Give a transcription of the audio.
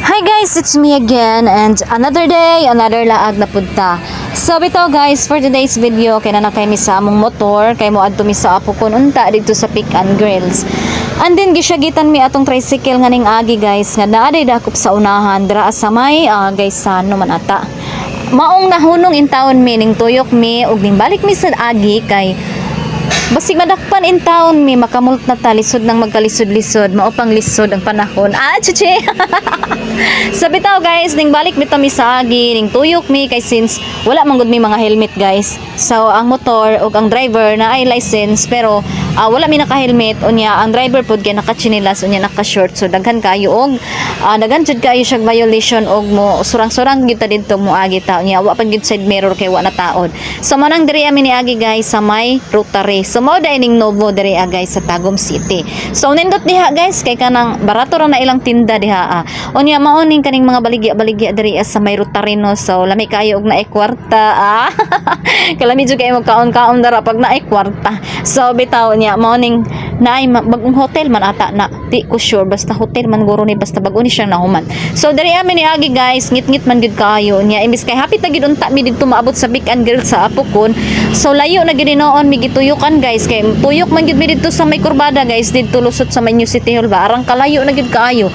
Hi guys, it's me again and another day, another laag na punta. So bitaw guys, for today's video, kay na kay mi sa among motor, kay mo adto mi sa Apokon unta dito sa Pick and Grills. And then gisyagitan mi atong tricycle nga ning agi guys, nga naa day dakop sa unahan dira sa may guys sa ano man ata. Maong nahunong in town mi ning tuyok mi ug ning balik mi sa agi kay basig madakpan in town mi, makamult na ta, lisod nang magkalisod-lisod, mao pang lisod ang panahon. Ah, chichi. Sa bitaw guys, ning balik mi ta mi sa agi, ning tuyok mi kay since wala man gud mi mga helmet guys. So ang motor ug ang driver na ay license pero wala mi naka-helmet. Unya ang driver pod kay naka-tsinelas, unya naka-short, so daghan kayo og daghan jud kayo siya violation og mo surang-surang gyud ta didto mo agi ta. Unya wa pa gyud side mirror kay wa na taod. So manang diri ami ni agi guys sa may Rotary. So mao dai ning Novo diri guys sa Tagum City. So nindot diha guys kay kanang barato ra na ilang tinda diha. Unya mao ning kaning mga baligya-baligya diri sa may Rotary, no. So lami kayo og naay kwarta ah. Kalami jud kayo magkaon-kaon dara pag naay kwarta. So bitaw niya mao ning naay bagong hotel man ata na, di ko sure, basta hotel man guro ni, basta bago ni siyang nahuman. So diri ami ni agi guys, ngit-ngit man gyud kaayo niya imbis kay hapit na gyud unta mi didto maabot sa Big and Grill sa Apokon. So layo na gyud noon mi gituyukan guys kay tuyok man gyud mi didto sa may kurbada guys, didto lusot sa may New City Hall ba, arang kalayo na gyud kaayo.